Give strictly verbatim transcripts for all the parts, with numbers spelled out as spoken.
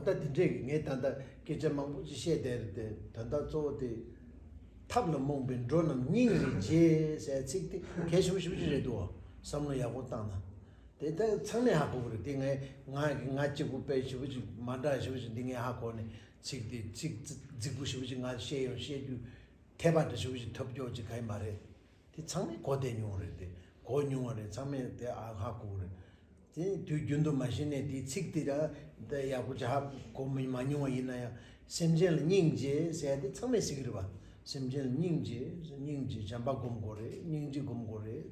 ད་དེ་འདྲས་ཀྱི་ངས་ད་ལྟ་སྐད་ཆ་མང་པོ་ཅིག་བཤད་བསྡད་རེད་དེ། ད་ལྟ་གཙོ་བོ་དེ། ཐབས་ལ་རྨོངས་པའི་འགྲོ་རྣམས་སྙིང་རེ་རྗེ་ཟེར་ཚིག་དེ་གལ་ཆེན་པོ་ཞེ་པོ་ཅིག་རེད་འདུག། བསམ་བློ་ཡག་པོ་བཏང་ན། དེ་ད་ཚང་མས་ཧ་གོ་གི་རེད་དེ། ངས་ང་གི་ང་གཅིག་པུ་དཔེ་ཞེ་པོ་ཅིག་མ་འདྲ་ཞེ་པོ་ཅིག་འདི་ངས་ཧ་གོ་ནས་ཚིག་དེ་ཚིག་རྫིག་པོ་ཞེ་པོ་ཅིག་ང་བཤད་ཡོང་བཤད་རྒྱུ། ཐད་པ་འདྲ་ཞུ་ཞིག་ཐོབ་སྐྱོ་ཅིག་ག་ཡི་མ་རེད། དེ་ཚང་མས་གོ་བདེ་མྱོང་རེད་དེ། གོ་མྱོང་བ་རེད། ཚང་མས་དེ་ཨ་ཧ་གོ་རེད། དེ་དུས་རྒྱུན་དུ་མ་ཤེས་ནས་དེའི་ཚིག་དེ་ར་དེ་ཡག་པོ་ཅིག་ཧ་གོ་མི་མ་མྱོང་བ་ཡིན་ན་ཡང་། སེམས་ཅན་ལ་སྙིང་རྗེ་ཟེར་དེ་ཚང་མས་ཟེར་གི་རེད་བ། སེམས་ཅན་ལ་སྙིང་རྗེ། སྙིང་རྗེ་བྱམས་པ་སྒོམ་དགོས་རེད། སྙིང་རྗེ་སྒོམ་དགོས་རེད་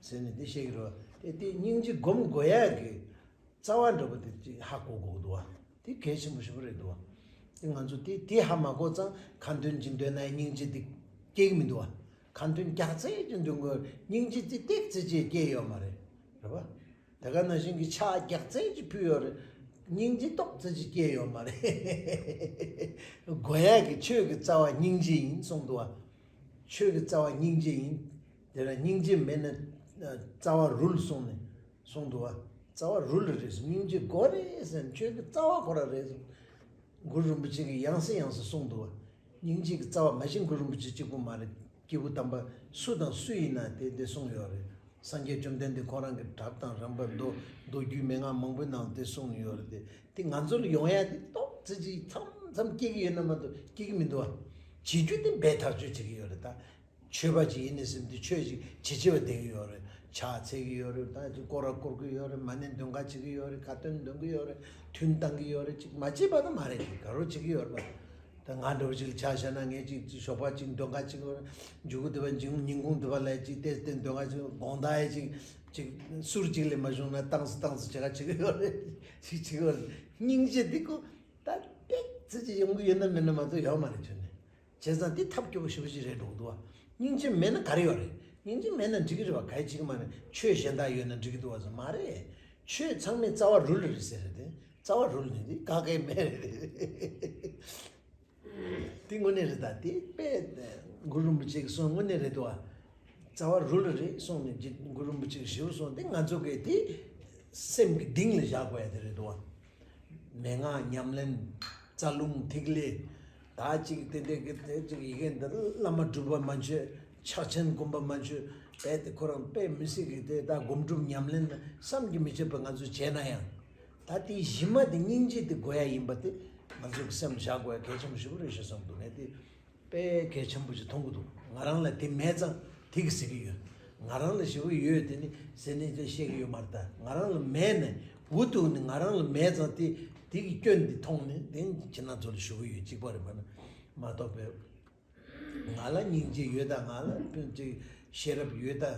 ཟེར་ནས་དེ་བཤད་གི་རེད་བ། དེ་དེ་སྙིང་རྗེ་སྒོམ་དགོས་ཡག་གི་རྩ་བ་འདྲ་པོ་དེ་ཅིག་ཧ་གོ་དགོས་འདུག་བ། དེ་གལ་ཆེན་པོ་ཞེ་པོ་རེད་འདུག་བ། དེ་ང་ཚོ་དེ་དེ་ཧ་མ་གོ་ཙང་ཁ་འདོན་ཅིག་འདོན་ན་སྙིང་རྗེ་དེ་སྐྱེ་གི་མི་འདུག་བ། ཁ་འདོན་རྒྱག་རྩེ་ཅིག་འདོན་དགོས། སྙིང་རྗེ་དེ་ཏོག་ཙམ་ཅིག་སྐྱེ་ཡོད་མ་རེད། རེད་བ། དེ་ག་ནང་བཞིན་གྱི་ཕྱག་རྒྱག་རྩེ་ཅིག་ཕུལ་ཡོད་རེད། སྙིང་རྗེ་ཏོག་ཙམ་ཅིག་སྐྱེ་ཡོད་མ་རེད། དགོས་ཡག་གི་ཆོས་ཀྱི་རྩ་བ་སྙིང་རྗེ་ཡིན་གསུངས་འདུག་བ། ཆོས་ཀྱི་རྩ་བ་སྙིང་རྗེ་ཡིན། དེ་ལ་སྙིང་རྗེ་མེད་ན་རྩ་བ་རུལ་སོང་ནས་གསུངས་འདུག་བ། རྩ་བ་རུལ་རེད། སྙིང་རྗེ་དགོས་རེད་ཟེར་ནས་ཆོས་ཀྱི་རྩ་བ་ཁོ་རང་རེད། གུ་རུ་རིན་པོ་ཆེ་གིས་ཡང་སེ་ཡང་སེ་གསུངས་འདུག་བ། སྙིང་རྗེ་གི་རྩ་བ་མ་གཞི་གུ་རུ་རིན་པོ་ཆེ་གཅིག་པུ་མ་རེད། སྐྱེས་བུ་དམ་པ་སུ་དང་སུ་ཡིན་ན་དེ་དེ་གསུངས་ཡོད་རེད། སངས་རྒྱས་བཅོམ་ལྡན་འདས་ཁོ་རང་གི་གྲགས་དང་རིམ་པ་མདོ་མདོ་རྒྱུད་མན་ངག་མང་པོའི་ནང་དེ་གསུངས་ཡོད་རེད་དེ། དེ་ང་ཚོ་ལ་ཡོང་ཡ་དེ་ཏོག་ཙི་ཅིག་མཚམས་མཚམས་སྐྱེ་གི་ཡོད་ན་མ་གཏོགས་སྐྱེ་གི་མི་འདུག་བ། བྱེད་རྒྱུ་དེ་འབད་ཐག་ཆོད་བྱེད་ཀྱི་ཡོད་རེད་ད། ཆོས་པ་ཅིག་ཡིན་ནས་ཟིན་དུས་ཆོས་ཅིག་བྱེད་བྱེད་པ་བསྡད་ཀྱི་ཡོད་རེད། ཕྱག་འཚལ་གྱི་ཡོད་རེད། ད་ཅིག་སྐོར་ར་བསྐོར་གྱི་ཡོད་རེད། མ་ཎི་འདོན་ག་བྱེད་ཀྱི་ཡོད་རེད། ཁ་ཏོན་འདོན་གྱི་ཡོད་རེད། ཐུན་བཏང་གི་ཡོད་རེད། ཅིག་མ་བྱེད་པ་ད་མ་རེད། ཅིག་ག་རོ་བྱེད་ཀྱི་ཡོད་རེད་པ། ད་ང་འདྲ་བོ་ཅིག་ལ་ཆ་བཞག་ན་ངས་ཅིག་ཅིག་ཞོགས་པ་ཅིག་འདོན་ག་བྱེད་ཀྱི་ཡོད་རེད། མཇུག་གུ་དེ་བ་ཉིན་ཉིན་གུང་དེ་བ་ལ་ཅིག་ཏེ་ཏེ་འདོན་ག་བྱེད་དགོང་དག་ཡ་ཅིག་ཅིག་ཟུར་ཅིག་ལས་མ་བྱུང་ན་བཏང་སི་བཏང་སི་བྱེད་ག་བྱེད་ཀྱི་ཡོད་རེད། ཅིག་བྱེད་ཀྱི་ཡོད་རེད། སྙིང་རྗེ་འདི་ཀོ་ད་ཏེག་ཙི་ཅིག་ཡོང་གི་ཡོད་ན་མེད་ན་མ་གཏོགས་ཡོད་མ་རེད་ཁྱོད་ནས། བྱས་ཙང་འདི་ཐབས་སྐྱོ་པོ་ཞེ་པོ་ཅིག་རེད་འགྲོ་གི་འདུག་བ། སྙིང་རྗེ་མེད་ན་ག་རེ་ཡོད་རེད། སྙིང་རྗེ་མེད་ན་འགྲིག་གི་རེད་བ། ག་ཡི་བྱེད་ཀྱི་མ་རེད། ཆོས་གཞན་དག་ཡོད་ན་འགྲིག་གི་འདུག་བ་ཟེར་མ་རེད། ཆོས་ཚང་མའི་རྩ་བ་རུལ་རེད་ཟེར་རེད་དེ། རྩ་བ་རུལ་ནས་འདི་ག་གེ་མེད་རེད། འདི་དངོས་གནས་རེད་ད། འདི་དཔེ་གུ་རུ་རིན་པོ་ཆེ་གི་གསུང་དངོས་གནས་རེད་འདུག་བ། རྩ་བ་རུལ་རེད་གསུངས་ནས་རྗེ་གུ་རུ་རིན་པོ་ཆེ་གི་ཞེ་པོ་གསུངས་ཏེ་ང་ཚོ་གིས་དེ་སེམས་ཀྱི་གཏིང་ལ་བཞག་དགོས་ཡ་དེ་རེད་འདུག་བ། མན་ངག་ཉམས་ལེན། རྩ་རླུང་ཐིག་ལེ། ད་ཅིག་དེ་འདྲའི་གི་དེ་ཅིག་ཡི་གེ་འདི་བླ་མ་སྒྲུབ་པ་མ་བྱོས། ཕྱག་ཆེན་སྒོམ་པ་མ་བྱོས། དཔེ་དེ་ཁོ་རང་དཔེ་མི་སྲིད་གི་དེ་ད་སྒོམ་སྒྲུབ་ཉམས་ལེན་བསམ་གྱིས་མི་ཁྱབ་པ་ང་ཚོས་བྱས་ན་ཡང་། ད་དེའི་གཞི་མ་དེ་སྙིང་རྗེ་དེ་དགོས་ཡ་ཡིན་པ་དེ་ང་ཚོ་གི་སེམས་བཞག་དགོས་ཡ་གལ་ཆེན་པོ་ཞིག་རེད་ཤག་བསམ་འདུག་ངས་དེ། དཔེ་གལ་ཆེན་པོ་ཞིག་མཐོང་གི་འདུག་ང་རང་ལ་དེ་མེད་ཙང་དེ་གི་ཟེར་གི་ཡོད། ང་རང་ལ་ཞེ་པོ་ཡོད་དེ་ནི་ཟེར་ནས་ཅང་བཤད་གི་ཡོད་མ་རེད་ད། ང་རང་ལ་མེད་ནས་འུ་ཐུག་ནས་ང་རང་ལ་མེད་ཙང་དེ་དེ་གི་སྐྱོན་འདི་མཐོང་ནས་དེ་ཁྱེད་རང་ཚོ་ལ་ཞུ་གི་ཡོད། གཅིག་པ་རེད་པ་ན་མ་གཏོགས་པའི་ང་ལ་སྙིང་རྗེ་ཡོད་ད། ང་ལ་དཔེ་ཅིག་ཤེས་རབ་ཡོད་ད།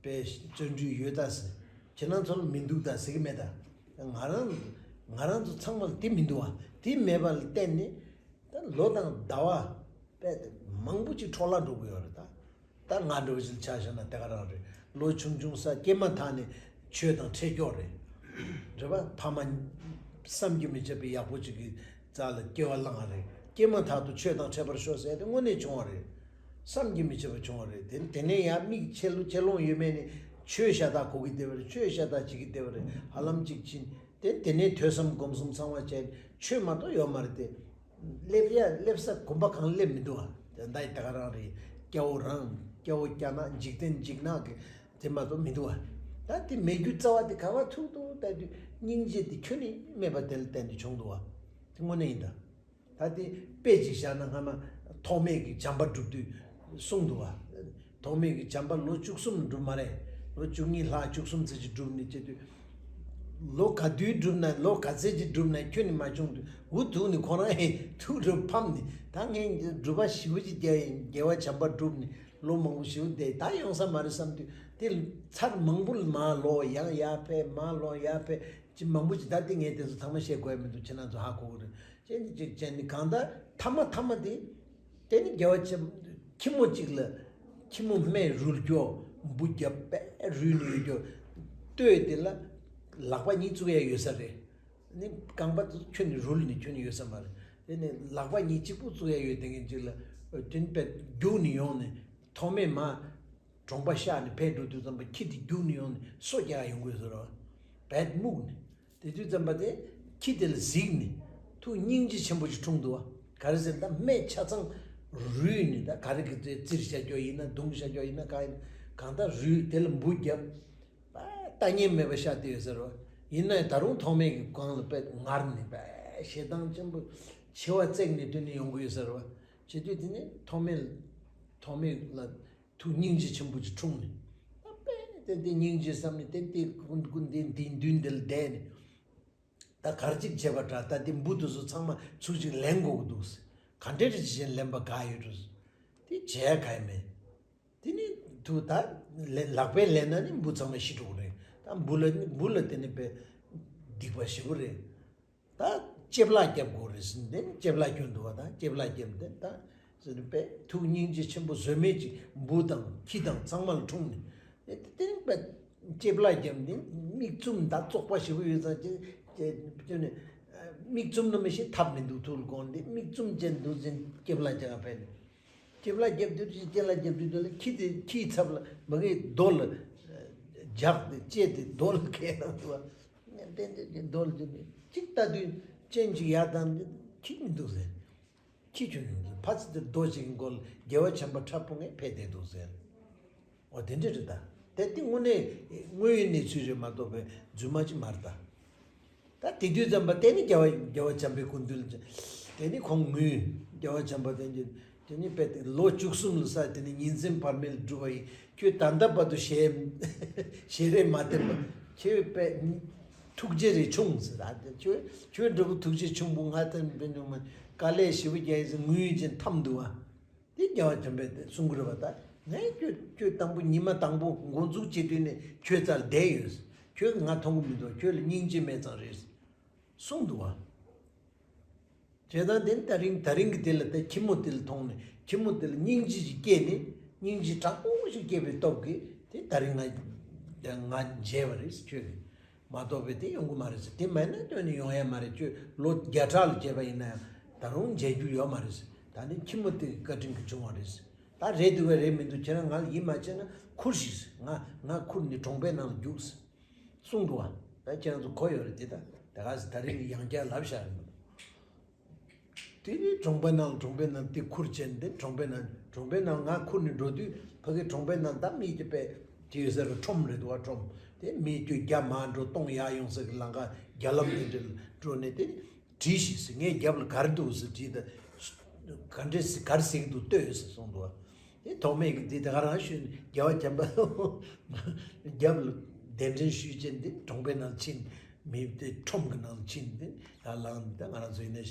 དཔེ་བརྩོན་འགྲུས་ཡོད་ད་ཟེར། ཁྱེད་རང་ཚོ་ལ་མི་འདུག་ད་ཟེར་གི་མེད་ད། ང་རང་ང་རང་ཚོ་ཚང་མ་ལ་དེ་མི་འདུག་བ། དེ་མེད་པ་ལ་བརྟེན་ནས། ད་ལོ་དང་ཟླ་བ་དཔེ་དེ་མང་པོ་ཅིག་འཕྲོ་བརླག་འགྲོ་གི་ཡོད་རེད་ད། ད་ང་འདྲ་བོ་ཅིག་ཆ་བཞག་ན་དེ་ག་རང་རེད། ལོ་ཆུང་ཆུང་ས་སྐྱེས་མ་ཐག་ནས་ཆོས་དང་འཕྲད་སྐྱོ་རེད། རེད་པ། ཕ་མ་བསམ་གྱིས་མི་ཁྱབ་པའི་ཡག་པོ་ཅིག་གི་རྩ་ལ་སྐྱེ་བ་བླངས་པ་རེད། སྐྱེས་མ་ཐག་ཏུ་ཆོས་དང་འཕྲད་པར་ཤོག་ཟེར་ཏེ་དངོས་གནས་བྱུང་བ་རེད། བསམ་གྱིས་མི་ཁྱབ་པ་བྱུང་བ་རེད། དེ་དེ་ནས་ཡང་མིག་ཆེ་ལོ་ཆེ་ལོང་ཡོད་མེད་ནི་ཆོས་ཤ་སྟག་གོ་གི་བསྡད་པ་རེད། ཆོས་ཤ་སྟག་བྱེད་ཀྱི་བསྡད་པ་རེད། ཧ་ལམ་ཅིག་ཕྱིན། དེ་དེ་ནས་ཐོས་བསམ་སྒོམ་གསུམ་ཚང་བ་བྱས་ཆོས་མ་གཏོགས་ཡོད་མ་རེད་དེ། སླེབས་ཡ་སླེབས་ས་གོམ་པ་གང་སླེབས་མི་འདུག་ཨ། དེ་འདྲ་ཡི་ད་ག་རང་རེད། སྐྱ་བོ་རང་སྐྱ་བོ་སྐྱ་ནག་འཇིག་རྟེན་འཇིག་ནག་གི་དེ་མ་གཏོགས་མི་འདུག་ཨ། ད་དེ་མེད་རྒྱུ་རྩ་བ་དེ་ག་བ་ཐུག་འདུག་ལྟ་དུས་སྙིང་རྗེ་དེ་ཁྱོན་ནས་མེད་པ་དེ་ལ་བརྟེན་ནས་བྱུང་འདུག་ཨ། དེ་དངོས་གནས་ཡིན་ད། ད་དེ་དཔེ་ཅིག་བཞག་ན་སྔ་མ་ཐོགས་མེད་ཀྱི་བྱམས་པ་སྒྲུབ་དུས་གསུངས་འདུག་བ། ཐོགས་མེད་ཀྱི་བྱམས་པ་ལོ་བཅུ་གསུམ་སྒྲུབ་མ་རེད། ལོ་བཅུ་གཉིས་ལྷག་བཅུ་གསུམ་ཙམ་ཅིག་བསྒྲུབས་ནས་བྱེད་དུས། ལོ་ག་དུས་བསྒྲུབས་ན་ལོ་ག་ཚད་ཅིག་བསྒྲུབས་ན་ཁྱོན་ནས་མ་བྱུང་དུས་འུ་ཐུག་ནས་ཁོ་རང་ཡང་ཐུགས་རུ་ཕམ་ནས་ད་ངས་སྒྲུབ་པ་ཞེ་པོ་ཅིག་རྒྱལ་རྒྱལ་བ་བྱམས་པ་བསྒྲུབས་ནས་ལོ་མང་པོ་ཞེ་པོ་བསྡད་ད་ཡོང་ས་མ་རེད་བསམ་དུས་དེ་ཚར་མང་པོ་ལ་མར་ལོག་ཡང་ཡར་ཕེབས་མར་ལོག་ཡར་ཕེབས་ཅིག་མང་པོ་ཅིག་ད་དེ་ངས་དེ་ཚོ་ཚང་མ་བཤད་དགོས་ཡ་མི་འདུག་ཁྱེད་རང་ཚོ་ཧ་གོ་གི་རེད། ཅན་ཅིག་ཅན་ནི་གང་ལྟར་ཐ་མ་ཐ་མ་དེ། དེ་ནི་རྒྱལ་བ་ཆེན་ཁྱི་མོ་གཅིག་ལ་ཁྱི་མོ་སྨད་རུལ་སྐྱོ་འབུ་རྒྱབ་པས་རུལ་ནས་ཡོད་སྐྱོ་ལྟོས་དེ་ལ་ལག་པ་གཉིས་བཙུགས་ཡ་ཡོད་ས་རེད། ནི་རྐང་པ་ཁྱོན་ནས་རུལ་ནས་ཁྱོན་ནས་ཡོད་ས་མ་རེད། དེ་ནི་ལག་པ་གཉིས་གཅིག་པུ་བཙུགས་ཡ་ཡོད་དེ་ངན་གཅིག་ལ་དེ་ནི་པས་རྒྱུག་ནས་ཡོང་ནས་ཐོག་མེད་མ། གྲོང་པ་གཤགས་ནས་ཕེབས་འགྲོ་དུས་ཙམ་པ་ཁྱི་དེ་རྒྱུག་ནས་ཡོང་ནས་སོ་རྒྱག་ཡོང་དགོས་ཟེར་རོ། བད་རྨུགས་ནས། དེ་དུས་ཙམ་པ་དེ་ཁྱི་དེ་ལ་གཟིགས་ནས། ཐུགས་སྙིང་རྗེ་ཆེན་པོ་ཞིག་འཁྲུངས་འདུག་བ། ག་རེ་ཟེར་ན་སྨད་ཆ་ཚང་རུལ་ནས། ད་ག་རེ་གི་ཚེ་བཙིར་བཞག་རྒྱུ་ཡིན་ན། བརྡུངས་བཞག་རྒྱུ་ཡིན་ན། གང་ཡིན་གང་ལྟར་རུལ། དེ་ལ་འབུ་བརྒྱབ། ཨ། ལྟ་ཉན་མེད་པ་ཤ་སྟེ་ཡོད་ཟེར་བ། ཡིན་ན་ད་རུང་ཐོགས་མེད་ཀྱི་སྒང་ལ་དཔེ་ངར་ནས་དཔེ་ཞེ་སྡང་ཆེན་པོ་མཆེ་བ་བཙེགས་ནས་དེ་ནས་ཡོང་གི་ཡོད་ཟེར་བ། བྱེད་དུས་དེ་ནས་ཐོགས་མེད། ཐོགས་མེད་ལ་ཐུགས་སྙིང་རྗེ་ཆེན་པོ་ཅིག་འཁྲུངས་ནས། ད་དཔེ་དེ་འདི་སྙིང་རྗེ་བསམ་ནས། དེ་འདི་ཀུན་ཀུན་འདི་འདི་མདུན་འདི་ལ་བསྡད་ནས། ད་གར་ཅིག་བྱས་པ་འདྲ། ད་དེ་འབུ་དེ་ཚོ་ཚང་མ་ཚུར་ཅིག་ལེན་དགོས་ཀྱི་འདུག། ག་འདྲ་རེ་བྱས་ལེན་པ་དགའ་ཡོད་འགྲོ། དེ་བྱས་ག་ཡི་མེད། དེ་ནི་ཐུགས་ད་ལེ་ལག་པས་ལེན་ན་ནི་འབུ་ཚང་མ་ཤི་འགྲོ་གི་རེད། ད་འབུ་ལ་ནི་འབུ་ལ་དེ་ནི་དཔེ་སྡིག་པ་ཞེ་པོ་རེད། ད་ལྕེབ་ལག་རྒྱབ་དགོས་རེད་ཟེར་ནས་ལྕེབ་ལག་སྐྱོན་འདུག་བ། ད་ལྕེབ་ལག་རྒྱབ་དེ་ད་ཟེར་ནས་དཔེ་ཐུགས་སྙིང་རྗེ་ཆེན་པོ་བཟོད་མེད་ཅིག་འབུ་དང་ཁྱི་དང་ཚང་མ་ལ་འཁྲུངས་ནས། དེ་དེ་དཔེ་ལྕེབ་ལག་རྒྱབ་ནས་མིག་བཙུམ། ད་བཙོག་པ་ཞེ་པོ་ཡོད་ཙང་ཅེ་ཅེ་ཅེ་ནས་མིག་བཙུམ་ན་མི་ཤེས། ཐབས་མི་འདུག། ཐུགས་ལ་དགོངས་ཏེ་མིག་བཙུམ་བྱས་འདུག་ཟེར་ནས་ལྕེབ་ལག་རྒྱག་ག་ཕེབས་ནས། ལྕེབ་ལག་རྒྱབ་དུས་ཀྱི་ལྕེ་ལག་རྒྱབ་དུས་དེ་ལ་ཁྱི་དེ་ཁྱིའི་ཚབ་ལ་མ་གིའི་རྡོ་ལ་རྒྱག་སྟེ་ལྕེ་དེ་རྡོ་ལ་ཁེལ་གནང་འདུག་བ། ཏན་ཏན་གྱི་རྡོ་ལ་བརྒྱབ་ནས་གཅིག་ལྟ་དུས་སྤྱན་གཅིག་ཡར་བཏང་སྟེ་ཁྱི་མི་འདུག་ཟེར། ཁྱི་ཁྱོད་ཡོང་ཟེར། ཕ་ཚི་དེར་རྡོ་གཅིག་གི་མགོ་ལ་རྒྱལ་བ་བྱམས་པ་ཁྲ་ཕུང་ངས་ཕེབས་བསྡད་འདུག་ཟེར། འོ་དེ་འདྲ་རེད་ད། དེ་དེ་དངོས་གནས་དངོས་ཡོད་གནས་ཚུལ་རེད་མ་གཏོགས་པའི་རྫུན་མ་ཅིག་མ་རེད་ད། ད་དེ་དུས་ཙམ་པ་དེ་ནི་རྒྱལ་བ་རྒྱལ་བ་བྱམས་པའི་སྐུ་མདུན་ལ། དེ་ནི་ཁོང་ངུས། རྒྱལ་བ་བྱམས་པ་དེ་ནི་དེ་ནི་དཔེ་དེ་ལོ་བཅུ་གསུམ་ལ་ས་དེ་ནི་ཉིན་མཚན་བར་མེད་ལ་སྒྲུབ་པ་ཡིན། ཁྱོད་ད་ལྟ་བར་དུ་ཞལ་ཞལ་རས་མ་བསྟན་པ། ཁྱོད་དཔེ་ཐུགས་རྗེ་རེ་ཆུང་ཟེར། ད་ཁྱོད་ཁྱོད་འདྲ་པོ་ཐུགས་རྗེ་ཆུང་པོ་ང་ད་དཔེ་ཉུང་མ། དཀའ་ལས་ཞེ་པོ་རྒྱག་ཡིན་ཟེར་ངུས་ཅིང་འཐམས་འདུག་བ། དེ་རྒྱལ་བ་བྱམས་པས་དེ་གསུང་གི་རེད་བ། ད་ངས་ཁྱོད་ཁྱོད་དང་པོ་ཉི་མ་དང་པོ་འགོ་འཛུགས་བྱེད་དུས་ནས་ཁྱོད་རྩར་བསྡད་ཡོད། ཁྱོད་ང་མཐོང་གི་མི་འདུག། ཁྱོད་ལ་སྙིང་རྗེ་མེད་ཙང་རེད་གསུངས་འདུག་བ། བྱས་ཙང་དེ་ནི་ད་རིང་ད་རིང་གི་དེ་ལ་དེ་ཁྱི་མོ་དེ་ལ་མཐོང་ནས་ཁྱི་མོ་དེ་ལ་སྙིང་རྗེ་ཞིག་སྐྱེས་ནས། སྙིང་རྗེ་དྲག་པོ་ཞིག་སྐྱེས་པའི་སྟོབས་ཀྱིས་དེ་ད་རིང་ང་ང་མཇལ་བ་རེད། ཁྱོད་ཀྱིས་མ་གཏོགས་པའི་དེ་ཡོང་གི་མ་རེད་ཟེར། དེ་མེད་ན་སྟོན་ནས་ཡོང་ཡ་མ་རེད། ཁྱོད་ལོ་བརྒྱ་ཕྲག་ལ་བྱས་པ་ཡིན་ན་ཡང་ད་རུང་མཇལ་རྒྱུ་ཡོད་མ་རེད་ཟེར། ད་ནི་ཁྱི་མོ་དེ་གི་བཀའ་དྲིན་གྱིས་བྱུང་བ་རེད་ཟེར། ད་རེད་འདུག་ག་རེད་མི་འདུག། ཁྱེད་རང་ང་ལ་ཡིད་མ་ཆེས་ན་ཁུར་ཞིག་ཟེར། ང་ང་ཁུར་ནས་གྲོང་པའི་ནང་ལ་རྒྱུགས་ཟེར་གསུངས་འདུག་བ། ད་ཁྱེད་རང་ཚོ་གོ་ཡོད་རེད། དེ་ད་ད་ག་ཟེར། ད་རིང་གི་ཡང་བསྐྱར་ལབ་བཞག་རེད་མ་གཏོགས། དེ་ནི་གྲོང་པའི་ནང་གྲོང་པའི་ནང་དེ་ཁུར་བྱས་ནས། དེ་གྲོང་པའི་ནང་གྲོང་པའི་ནང་ང་ཁུར་ནས་འགྲོ་དུས་ཕ་གི་གྲོང་པའི་ནང་ད་མི་དེ་དཔེ་དེ་ཡོད་ས་རེད། ཁྲོམ་རེད་འདུག་བ། ཁྲོམ་དེ་མི་ཁྱོད་རྒྱ་མར་འགྲོ་སྟོང་ཡར་ཡོང་ས་གི་ལམ་ཁ་རྒྱ་ལམ་དེ་འདྲ་ལ་འགྲོ་ནས་དེ་ནི་དྲིས་ཤིག་ཟེར། ངའི་རྒྱབ་ལ་ག་རེ་འདུག་ཟེར་དྲིས། ད་ག་འདྲས་ག་རེ་ཟེར་གི་འདུག་ལྟོས་ཟེར་གསུངས་འདུག་བ། དེ་ཐོགས་མེད་ཀྱིས་དེ་ད་ག་རང་ཞུས་ནས་རྒྱལ་བ་བྱམས་པ་རྒྱབ་ལ་གདན་འདྲེན་ཞུས་བྱས་ནས་དེ་གྲོང་པའི་ནང་ཕྱིན། མི་དེ་ཁྲོམ་གྱི་ནང་ཕྱིན་ཏེ་ཡར་ལངས་ནས། ད་ང་རང་ཚོ་ཡིན་ན་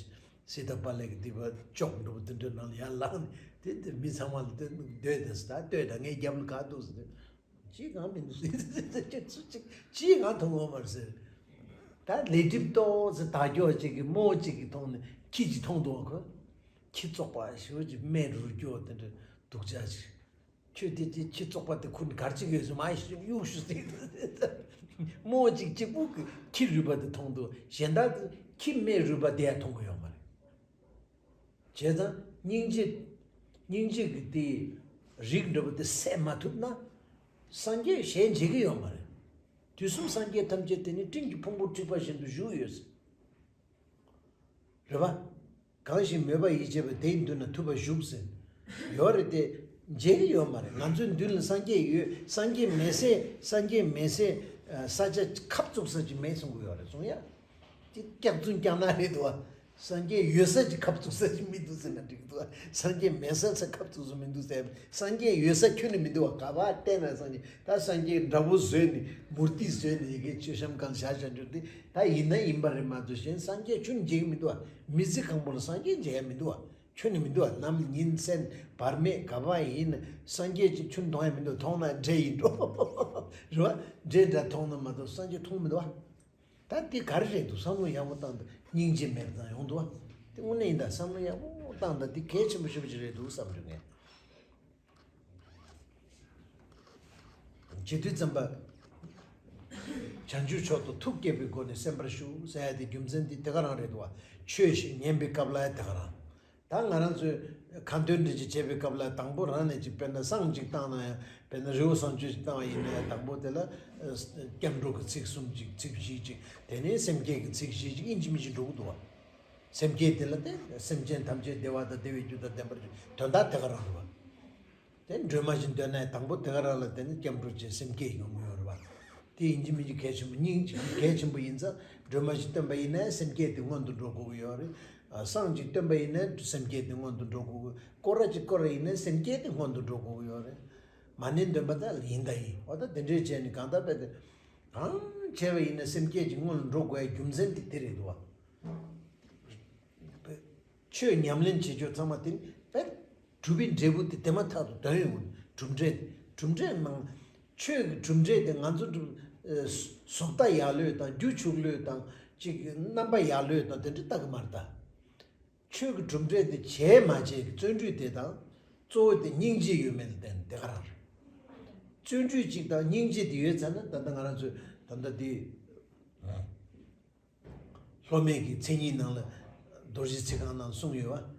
སི་ཏཱ་པཱ་ལེ་གི་སྡིག་པ་ཅོག་འགྲོ་བ་དེ་འདྲའི་ནང་ལ་ཡར་ལངས་ནས་དེ་དེ་མི་ཚང་མ་ལ་དེ་སྡོད་དེ་ཟེར། ད་ལྟོས་དང་། ངའི་རྒྱབ་ལ་ག་འདུག་ཟེར། ཅི་གང་མི་འདུག་ཟེར། ཅི་གང་མཐོང་ཡོད་མ་རེད་ཟེར། ད་ལས་སྒྲིབ་ཏོག་ཙེ་དག་རྒྱུ་ཅིག་གི་རྨོ་ཅིག་གིས་མཐོང་ནས་ཁྱི་ཅིག་མཐོང་འདུག་བ། ཁོ་ཁྱི་བཙོག་པ་ཞེ་པོ་ཅིག་སྨད་རུལ་རྒྱུ་དེ་འདྲ་སྡུག་ཅག་ཅིག། ཁྱོད་དེ་དེ་ཁྱི་བཙོག་པ་དེ་ཁུར་ནས་གར་ཅིག་ཡོད་ཟེར། མ་གཡུག་ཤོག་ཟེར། རྨོ་ཅིག་གཅིག་པུ་གིས་ཁྱི་རུལ་པ་དེ་མཐོང་འདུག། གཞན་དག་གིས་ཁྱི་སྨད་རུལ་པ་དེ་ཡང་མཐོང་གི་ཡོད་མ་རེད། བྱས་ཙང་སྙིང་རྗེ་སྙིང་རྗེ་གི་དེ་རིགས་འདྲ་པོ་དེ་སད་མ་ཐུབ་ན་སངས་རྒྱས་ཞལ་མཇལ་གི་ཡོད་མ་རེད། དུས་གསུམ་སངས་རྒྱས་ཐམས་ཅད་དེ་ནི་སྤྲིན་གྱི་ཕུང་པོ་འཁྲིགས་པ་བཞིན་དུ་བཞུགས་ཡོད་ཟེར། རེད་པ། གང་ཞིག་མོས་པ་ཡིས་བྱས་པ། དེའི་མདུན་ན་ཐུབ་པ་བཞུགས་ཟེར། ཡོད་རེད་དེ། མཇལ་གི་ཡོད་མ་རེད། ང་ཚོའི་མདུན་ལ་སངས་རྒྱས་ཡོད། སངས་རྒྱས་མེད་སའི་སངས་རྒྱས་མེད་སའི་ཨ་ས་ཆ་ཁབ་བཙུགས་ས་ཅིག་མེད་གསུང་གི་ཡོད་རེད་གསུང་ཡ། དེ་སྐྱག་རྫུན་རྐྱང་ན་རེད་འདུག་བ། སངས་རྒྱས་ཡོད་ས་ཅིག་ཁབ་བཙུགས་ས་ཅིག་མི་འདུག་ཟེར་ན་འགྲིག་འདུག་བ། སངས་རྒྱས་མེད་ས་ས་ཁབ་བཙུགས་ས་མི་འདུག་ཟེར། སངས་རྒྱས་ཡོད་ས་ཁྱོན་ནས་མི་འདུག་བ། ག་པར་བལྟས་ན་སངས་རྒྱས། ད་སངས་རྒྱས་འདྲ་པོ་བཟོས་ནས་མུར་ཏི་བཟོས་ནས་ཡི་གེ་མཆོད་བཤམས་སྒང་བཞག་བཞག་འགྲོ་དེ། ད་ཡིན་ན་ཡིན་པ་རེད་མ་གཏོགས་གཞན་སངས་རྒྱས་ཁྱོན་མཇལ་གི་མི་འདུག་བ། མི་ཚེ་གང་པོ་ལ་སངས་རྒྱས་མཇལ་ཡ་མི་འདུག་བ། ཁྱོན་ནས་མི་འདུག་བ། ནམ་ཉིན་མཚན་བར་མེད་ག་པར་ཡིན་ན་སངས་རྒྱས་ཅིག་ཁྱོན་མཐོང་ཡ་མི་འདུག། མཐོང་ན་འདྲེ་ཡིན་འགྲོ། རེད་བ། འདྲེ་འདྲ་མཐོང་ན་མ་གཏོགས་སངས་རྒྱས་མཐོང་མི་འདུག་བ། ད་འདི་ག་རེ་རེད་འདུག། བསམ་བློ་ཡག་པོ་བཏང་དང་། སྙིང་རྗེ་མེད་པ་དང་ཡོང་འདུག་བ། འདི་དངོས་གནས་ཡིན་ད། བསམ་བློ་ཡག་པོ་བཏང་དང་། འདི་གལ་ཆེན་པོ་ཞེ་པོ་ཅིག་རེད་འདུག་བསམ་འདུག་ངས། བྱེད་དུས་ཙམ་པ། བྱང་ཆུབ་མཆོག་ཏུ་ཐུགས་བསྐྱེད་པའི་སྒོ་ནས་གསན་པར་ཞུ་ཟེར་ཡ་དེ་རྒྱུ་མཚན་དེ་དེ་ག་རང་རེད་འདུག་བ། ཆོས་ཤིག་ཉན་པའི་སྐབས་ལ་ཡ་དེ་ག་རང་། ད་ང་རང་ཚོས་ཁ་འདོན་འདྲ་ཅིག་བྱེད་པའི་སྐབས་ལ་དང་པོ་རང་ནས་ཅིག་དཔེར་ན་བསང་ཅིག་བཏང་ན་ཡང་། དཔེར་ན་རི་བོ་བསང་མཆོད་ཅིག་བཏང་བ་ཡིན་ན་ཡང་། དང་པོ་དེ་ལ་སྐྱབས་འགྲོ་གི་ཚིག་གསུམ་ཅིག། ཚིག་བཞི་ཅིག། དེ་ནས་སེམས་བསྐྱེད་ཀྱི་ཚིག་བཞི་ཅིག། ཨིན་ཅི་མིན་ཅི་འགྲོ་གི་འདུག་བ། སེམས་བསྐྱེད་དེ་ལ་དེ་སེམས་ཅན་ཐམས་ཅད་བདེ་བ་དང་བདེ་བའི་རྒྱུ་དང་ལྡན་པར་གྱུར། དོན་དག་དེ་ག་རང་རེད་བ། དེ་སྒྲོལ་མ་ཞིག་འདོད་ན་དང་པོ་དེ་ག་རང་ལ་དེ་ནི་སྐྱབས་འགྲོ་བྱེད་སེམས་བསྐྱེད་ཡོང་གི་ཡོད་རེད་བ། དེ་ཡིན་གཅིག་མིན་གཅིག་གལ་ཆེན་པོ་སྙིང་རྗེ་གལ་ཆེན་པོ་ཡིན་ཙང་སྒྲོལ་མ་ཞིག་བསྟེན་པ་ཡིན་ན་སེམས་བསྐྱེད་དེ་སྔོན་དུ་འགྲོ་དགོས་ཀྱི་ཡོད་རེད། ཨ། བསང་ཅིག་བསྟེན་པ་ཡིན་ན་སེམས་བསྐྱེད་དེ་སྔོན་དུ་འགྲོ་དགོས་ཀྱི། སྐོར་ར་ཅིག་བསྐོར་བ་ཡིན་ན་སེམས་བསྐྱེད་དེ་སྔོན་དུ་འགྲོ་དགོས་ཀྱི་ཡོད་རེད། མ་ཎི་འདོན་པ་ད་ཡིན་ད་ཡིན། འོ་ད་དེ་འདྲས་བྱས་ནས་གང་ལྟར་བས་དེ། གང་བྱས་པ་ཡིན་ན་སེམས་བསྐྱེད་ཀྱི་སྔོན་ལ་འགྲོ་དགོས་ཡ་རྒྱུ་མཚན་དེ་དེ་རེད་འདུག་བ། ཆོས་ཉམས་ལེན་བྱེད་རྒྱུ་ཚང་མ་དེ་ནི་བས་གྲུབ་པའི་འབྲས་བུ་དེ་དེ་མ་ཐག་ཏུ་དོན་ཡོང་གི། གྲུབ་འབྲས་གྲུབ་འབྲས་ནང་ཆོས་ཀྱི་གྲུབ་འབྲས་དེ་ང་ཚོ་གྲུབ་ཨ། བཟོ་ལྟ་ཡག་ལོས་དང་རྒྱུ་ཕྱུག་ལོས་དང་ཅིག་རྣམ་པ་ཡག་ལོས་དང་དེ་འདྲ་ལྟ་གི་མ་རེད་ད། ཆོས་ཀྱི་གྲུབ་འབྲས་དེ་བྱས་མ་བྱས་ཀྱི་བརྩོན་འགྲུས་དེ་དང་། གཙོ་བོ་དེ་སྙིང་རྗེ་ཡོད་མེད་ལ་བརྟེན་དེ་ག་རང་རེད། བརྩོན་འགྲུས་གཅིག་དང་སྙིང་རྗེ་དེ་ཡོད་ཚར་ན་ད་ལྟ་ང་རང་ཚོས་ད་ལྟ་དེ་སློབ་མའི་གི་མཚན་ཉིད་ནང་ལ་རྡོ་རྗེ་ཚིག་རྐང་ནང་གསུངས་ཡོད་བ།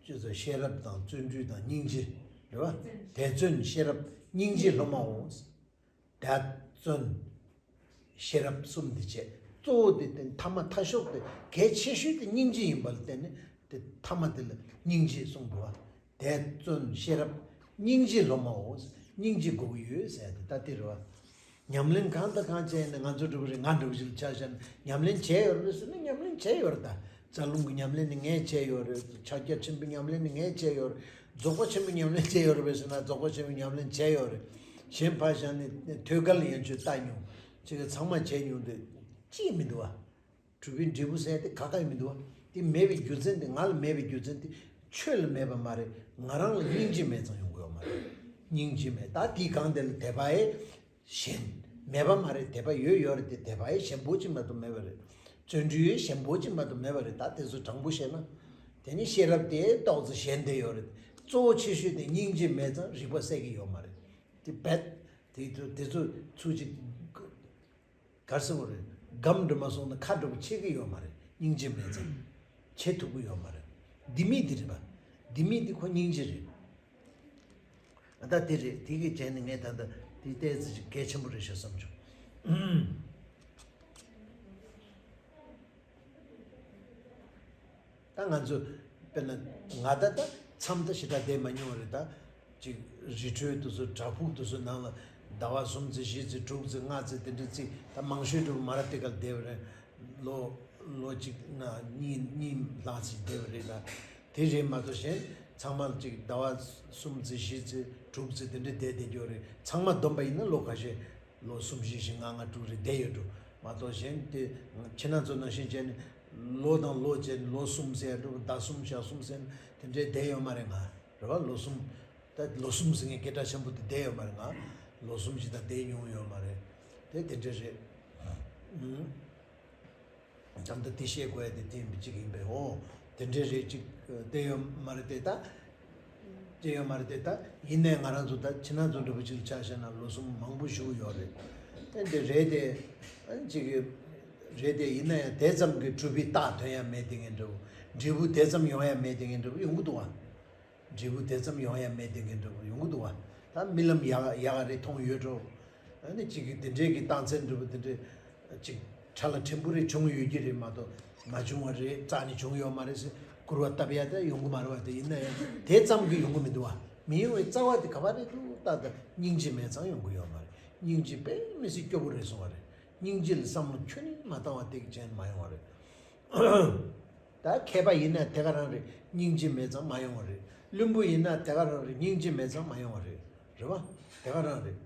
ཅེས་སོ། ཤེས་རབ་དང་བརྩོན་འགྲུས་དང་སྙིང་རྗེ་རེད་བ། དད་བརྩོན་ཤེས་རབ་སྙིང་རྗེ་སློབ་མའོ། དད་བརྩོན་ཤེས་རབ་གསུམ་དེ་བྱས། གཙོ་བོ་དེ་དེ་མཐའ་མ་མཐའ་ཤོག་དེ་གལ་ཆེ་ཤོས་དེ་སྙིང་རྗེ་ཡིན་པ་ལ་བརྟེན་ནས་དེ་མཐའ་མ་དེ་ལ་སྙིང་རྗེ་གསུངས་འདུག་བ། དད་བརྩོན་ཤེས་རབ་སྙིང་རྗེ་སློབ་མའོ། སྙིང་རྗེ་དགོས་ཀྱི་ཡོད་ཟེར་ཡ་དེ་ད་དེ་རེད་བ། ཉམས་ལེན་གང་དང་གང་བྱས་ནས་ང་ཚོ་འདྲ་པོ་རེད། ང་འདྲ་པོ་ཞིག་ལ་ཆ་བཞག་ན་ཉམས་ལེན་བྱས་ཡོད་རེད་ཟེར་ན་ཉམས་ལེན་བྱས་ཡོད་རེད་ད། རྩ་རླུང་གི་ཉམས་ལེན་ནི་ངས་བྱས་ཡོད་རེད། ཕྱག་རྒྱ་ཆེན་པོའི་ཉམས་ལེན་ནི་ངས་བྱས་ཡོད་རེད། རྫོགས་པ་ཆེན་པོའི་ཉམས་ལེན་བྱས་ཡོད་རེད་པས་ཟེར་ན་རྫོགས་པ་ཆེན་པོའི་ཉམས་ལེན་བྱས་ཡོད་རེད། གཞན་ཕར་བཞག་ནས་ཐོད་རྒལ་ཡན་ཆོད་ལྟ་མྱོང་། ཅིག་གིས་ཚང་མ་བྱས་མྱོང་དུས་ཅི་ཡང་མི་འདུག་བ། གྲུབ་པའི་འབྲས་བུ་ཟེར་དེ་ག་ག་ཡང་མི་འདུག་བ། དེ་མེད་པའི་རྒྱུ་མཚན་དེ། ང་ལ་མེད་པའི་རྒྱུ་མཚན་དེ་ཆོས་ལ་མེད་པ་མ་རེད། ང་རང་ལ་སྙིང་རྗེ་མེད་ཙང་ཡོང་གི་ཡོད་མ་རེད། སྙིང་རྗེ་མེད། ད་དེའི་སྒང་དེ་ལ་དད་པ་ཡེ། གཞན། མེད་པ་མ་རེད། དད་པ་ཡོད་ཡོད་རེད་དེ། དད་པ་ཡེ་གཞན་པོ་ཅིག་མ་གཏོགས་མེད་པ་རེད། བརྩོན་འགྲུས་ཡེ་གཞན་པོ་ཅིག་མ་གཏོགས་མེད་པ་རེད། ད་དེ་ཚོ་དྲང་པོ་བཤད་ན། དེ་ནི་ཤེས་རབ་དེ་ཏོག་ཙམ་ཞན་དེ་ཡོད་རེད། གཙོ་བོ་ཆེ་ཤོས་དེ་སྙིང་རྗེ་མེད་ཙང་རིག་པ་གསལ་གྱི་ཡོད་མ་རེད། དེ་རྦད། དེ་ཚོ་དེ་ཚོ་ཚུལ་ཅིག་གར་སོང་བ་རེད། སྒམ་འགྲོ་མ་སོང་ན་ཁ་འགྲོ་པོ་ཆེ་གི་ཡོད་མ་རེད། སྙིང་རྗེ་མེད་ཙང་། ཆེ་ཐུབ་ཀྱི་ཡོད་མ་རེད། ལྡེ་མིག་དེ་རེད་པ། ལྡེ་མིག་དེ་ཁོ་སྙིང་རྗེ་རེད། ད་དེ་རེད། དེ་གི་རྗེས་ནས་ངས་ད་ལྟ་དེ་ཏོག་ཙམ་ཅིག་གལ་ཆེན་པོ་རེད་ཤག་བསམ་བྱུང་། ད་ང་ཚོ་དཔེར་ན་ང་ད་ད་མཚམས་ད་ཞེ་དྲག་བསྡད་མ་མྱོང་བ་རེད། ད་ཅིག་རི་ཁྲོད་དུ་སུ་བྲག་ཕུག་དུ་སུ་ནང་ལ་ཟླ་བ་གསུམ་ཙམ་བཞི་ཙམ་དྲུག་ཙམ་ལྔ་ཙམ་དེ་འདྲ་ཙམ་ད་མང་ཤོས་འགྲོ་མ་ར་དེ་ག་ལ་བསྡད་པ་རེད། ལོ་ལོ་གཅིག་ན་གཉིས་གཉིས་ལྷག་ཙམ་བསྡད་པ་རེད། ད་དེ་རེད་མ་གཏོགས་གཞན་ཚང་མ་ཅིག་ཟླ་བ་གསུམ་ཙམ་བཞི་ཙམ་དྲུག་ཙམ་དེ་འདྲ་བསྡད་བསྡད་རྒྱུ་རེད། ཚང་མ་བསྡོམས་པ་ཡིན་ན་ལོ་ཁ་ཤས། ལོ་གསུམ་བཞི་བཞི་ལྔ་ལྔ་དྲུག་རེ་བསྡད་ཡོད་འགྲོ་མ་གཏོགས་གཞན་དེ་ཁྱེད་རང་ཚོ་ནང་བཞིན་བྱས་ནས་ལོ་དང་ལོ་བྱས་ནས་ལོ་གསུམ་ཟེར་འགྲོ་ཟླ་གསུམ་ཞག་གསུམ་ཟེར་ནས་དེ་འདྲའི་བསྡད་ཡོད་མ་རེད་ང་། རེད་བ། ལོ་གསུམ། ད་ལོ་གསུམ་ཟེར་མཁན་སྐད་གྲགས་ཆེན་པོ་དེ་བསྡད་ཡོད་མ་རེད་ང་། ལོ་གསུམ་ཞིག་ད་བསྡད་མྱོང་ཡོད་མ་རེད། དེ་དེ་འདྲ་རེད། ཨུམ། ད་ལྟ་དེ་བཤད་དགོས་ཡ་དེ་དེ་ཡིན་པ་གཅིག་ཡིན་པས། འོ། དེ་འདྲའི་རེད་ཅིག་བསྡད་ཡོད་མ་རེད་དེ་ད། བསྡད་ཡོད་མ་རེད་དེ་ད། ཡིན་ནའི་ང་རང་ཚོ་ད་ཁྱེད་རང་ཚོ་འདྲ་པོ་ཅིག་ལ་ཆ་བཞག་ན་ལོ་གསུམ་མང་པོ་བཞུགས་ཡོད་རེད། ཨ་འདི་རེད་དེ། ཨ་ཅིག་རེད་དེ། ཡིན་ན་ཡང་དེ་ཙམ་གྱི་གྲུབ་པའི་རྟགས་ཐོན་ཡ་མེད་དེ་ངན་འདྲ་པོ། འབྲས་བུ་དེ་ཙམ་ཡོང་ཡ་མེད་དེ་ངན་འདྲ་པོ་ཡོང་གི་འདུག་བ། འབྲས་བུ་དེ་ཙམ་ཡོང་ཡ་མེད་དེ་ངན་འདྲ་པོ་ཡོང་གི་འདུག་བ། ད་རྨི་ལམ་ཡག་ཡག་རེ་མཐོང་ཡོད་འགྲོ། ཨ་ནི་གཅིག་གིས་དེ་འདྲའི་གི་རྟགས་མཚན་འདྲ་པོ་དེ་འདྲའི་གཅིག་ཁྲ་ལ་ཕྲན་བུ་རེ་བྱུང་ཡོད་ཀྱི་རེད་མ་གཏོགས་མ་བྱུང་བ་རེད། རྩ་ནས་བྱུང་ཡོད་མ་རེད་ཟེར་སྐུར་བ་བཏབ་ཡ་ད་ཡོང་གི་མ་རེད་བ། དེ་ཡིན་ན་ཡང་དེ་ཙམ་གྱིས་ཡོང་གི་མི་འདུག་བ། མི་ཡོང་བའི་རྩ་བ་དེ་ག་པར་རེད་འདུག་ལྟ་ད་སྙིང་རྗེ་མེད་ཙང་ཡོང་གི་ཡོད་མ་རེད། སྙིང་རྗེ་དཔེ་མི་སྲིད་སྐྱོ་པོ་རེད་སོང་བ་རེད། སྙིང་རྗེ་ལ་བསམ་བློ་ཁྱོན་ནས་མ་བཏང་བ་དེ་གི་ཅན་མ་ཡོང་བ་རེད། ད་མཁས་པ་ཡིན་ན་དེ་ག་རང་རེད། སྙིང་རྗེ་མེད་ཙང་མ་ཡོང་བ་རེད། བླུན་པོ་ཡིན་ན་དེ་ག་རང་རེད། སྙིང་རྗེ་མེད་ཙང་མ་ཡོང་བ་རེད། རེད་བ། དེ་ག་རང་རེད།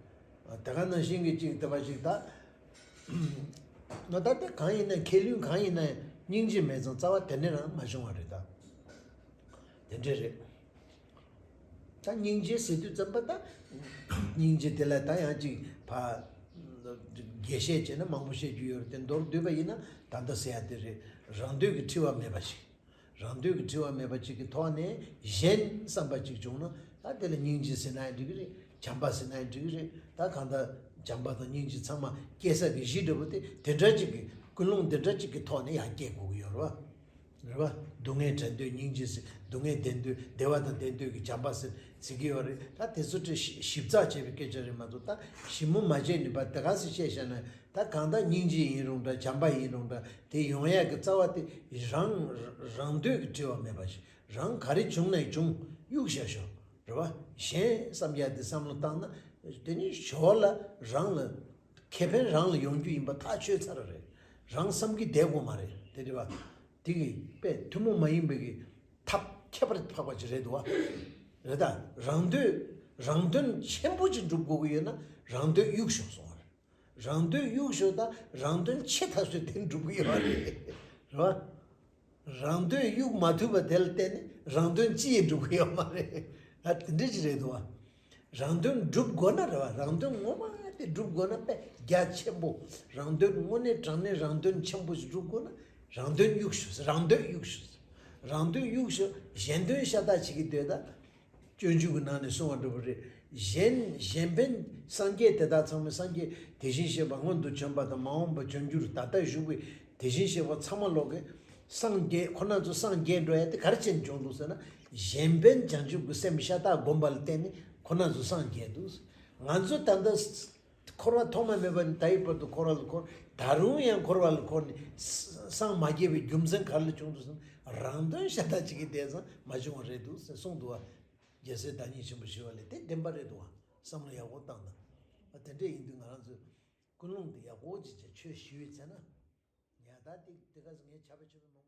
དེ་ག་ནང་བཞིན་གྱི་ཅིག་དེ་བ་ཞིག་ད། ནོ་ད་དེ་གང་ཡིན་ན་མཁས་བླུན་གང་ཡིན་ན་སྙིང་རྗེ་མེད་ཙང་རྩ་བ་དེ་ནས་རང་མ་བྱུང་བ་རེད་ད། དེ་འདྲས་རེད། ད་སྙིང་རྗེ་ཟེར་དུས་ཙམ་པ་ད། སྙིང་རྗེ་དེ་ལ་ད་ཡང་ཅིག་ཕ། རྒྱས་བཤད་བྱས་ན་མང་པོ་བཤད་རྒྱུ་ཡོད་རེད་དེ། མདོར་བསྡུས་པ་ཡིན་ན་ད་ལྟ་ཟེར་ཡ་དེ་རེད། རང་འདོད་ཀྱི་འཁྲི་བ་མེད་པ་ཞིག་རང་འདོད་ཀྱི་འཁྲི་བ་མེད་པ་ཅིག་གི་ཐོག་ནས་གཞན་བསམ་པ་ཅིག་བྱུང་ན་ད་དེ་ལ་སྙིང་རྗེ་ཟེར་ན་ཡང་འགྲིག་གི་རེད། བྱམས་པ་ཟེར་ན་ཡང་འགྲིག་གི་རེད། ད་གང་ལྟར་བྱམས་པ་དང་སྙིང་རྗེ་ཚང་མ་སྐྱེ་ས་གི་གཞི་འདྲ་པོ་དེ་དེ་འདྲ་ཅིག་གི་ཀུན་སློང་དེ་འདྲ་ཅིག་གི་ཐོག་ནས་ཡར་སྐྱེ་དགོས་ཀྱི་ཡོད་རེད་བ། རེད་བ། སྡུག་བསྔལ་བྲལ་འདོད་སྙིང་རྗེ་ཟེར། སྡུག་བསྔལ་བདེན་འདོད་བདེ་བ་དང་ལྡན་འདོད་ཀྱི་བྱམས་པ་ཟེར་ཟེར་གྱི་ཡོད་རེད། ད་དེ་ཚོ་དེ་ཞིབ་ཞིབ་ཚགས་བྱས་པའི་སྐད་ཆ་རེད་མ་གཏོགས་ད་ཞིབ་མོ་མ་བྱས་ནས་པ་དེ་ག་ཚོད་བཤད་བཞག་ན་ད་ ད་གང་ལྟར་སྙིང་རྗེ་ཡིན་རུང་འདྲ། བྱམས་པ་ཡིན་རུང་འདྲ། དེ་ཡོང་ཡག་གི་རྩ་བ་དེ་རང་རང་འདོད་ཀྱིས་བྲེལ་བ་མེད་པ་ཞིག་རང་ག་རེ་བྱུང་ནས་བྱུང་གཡུག་བཞག་ཤོག་རེད་བ། གཞན་བསམ་ཡག་དེ་བསམ་བློ་བཏང་ན་དེ་ནི་ཞོར་ལ་རང་ལ་ཁེ་ཕན་རང་ལ་ཡོང་རྒྱུ་ཡིན་པ་ཐག་ཆོད་ཚར་རེད། རང་བསམ་གྱི་བསྡད་དགོས་མ་རེད་དེ་རེད་བ། དེ་གི་དཔེ་ཐུན་མོང་མ་ཡིན་པའི་གི་ཐབས་ཁྱད་པར་འཕགས་པ་ཅིག་རེད་འདུག་བ། རེད་ད། རང་འདོད་རང་དོན་ཆེན་པོ་ཅིག་སྒྲུབ་དགོས་ཀྱི་ཡོད་ན་རང་འདོད་གཡུག་ཤོག་གསུང་བ་རེད། རང་འདོད་གཡུག་ཤོག་ད་རང་དོན་ཆེ་ཐག་ཆོད་དེ་སྒྲུབ་ཀྱི་ཡོད་རེད། རེད་བ། རང་འདོད་གཡུག་མ་ཐུབ་པ་དེ་ལ་བརྟེན་ནས་རང་དོན་ཅི་ཡང་སྒྲུབ་ཀྱི་ཡོད་མ་རེད། ཨ་དེ་འདྲ་ཅིག་རེད་འདུག་བ། རང་དོན་སྒྲུབ་དགོས་ན་རེད་བ། རང་དོན་ངོ་མ་དེ་སྒྲུབ་དགོས་ན་དཔེ་རྒྱ་ཆེན་པོ། རང་དོན་དངོས་གནས་དྲང་གནས་རང་དོན་ཆེན་པོ་ཞིག་སྒྲུབ་དགོས་ན་རང་དོན་གཡུག་ཤོག་རང་འདོད་གཡུག་ཤོག་རང་འདོད་གཡུག་ཤོག་གཞན་དོན་ཤ་སྟག་བྱེད་ཀྱི་འདོད་ད། སྤྱོད་འཇུག་གི་ནང་ནས་གསུངས་པ་འདྲ་པོ་རེད། གཞན་གཞན་ཕན་སངས་རྒྱས་དེ་དག་ཚང་མས། སངས་རྒྱས་དེ་བཞིན་གཤེགས་པ་སྔོན་དུ་བྱོན་པ་དང་མ་འོངས་པར་བྱོན་འགྱུར་ད་ལྟ་བཞུགས་པའི་དེ་བཞིན་གཤེགས་པ་ཚང་མ་ལོག་གི་སངས་རྒྱས་ཁོ་ན་ཚོ་སངས་རྒྱས་འགྲོ་ཡ་དེ་ག་རེ་བྱས་ནས་བྱུང་འདུག་ཟེར་ན། གཞན་ཕན་བྱང་ཆུབ་ཀྱི་སེམས་ཤ་སྟག་བསྒོམས་པ་ལ་བརྟེན་ནས་ཁོ་ན་ཚོ་སངས་རྒྱས་འདུག་ང་ཚོ་ད་ལྟ་འཁོར་བ་ཐོག་མ་མེད་པ་ནས་ད་ཡི་བར་དུ་འཁོར་བ་ལ་འཁོར། ད་རུང་ཡང་འཁོར་བ་ལ་འཁོར་ནས་སངས་མ་རྒྱས་པའི་རྒྱུ་མཚན་ག་རེ་ལ་བྱུང་འདུག་ཟེར་ན། རང་དོན་ཤ་སྟག་བྱེད་ཀྱི་བསྡད་ཙང་མ་བྱུང་བ་རེད་འདུག་ཟེར་གསུངས་འདུག་བ། རྒྱལ་སྲས་བདག་ཉིད་ཆེན་པོ་ཞི་བ་ལྷས་དེ་བདེན་པ་རེད་འདུག་བ། བསམ་བློ་ཡག་པོ་བཏང་དང་། དེ་འདྲ་ཡིན་དུས་ང་རང་ཚོས་ཀུན་སློང་དེ་ཡག་པོ་ཅིག་བྱས་ཆོས་ཞུས་ཡོད་ཚེ་ན། ཉལ་ཐ་དེ་དེ་ག་ཚོད་ངས་ཆ་པ་ཆོས་པའི་མང་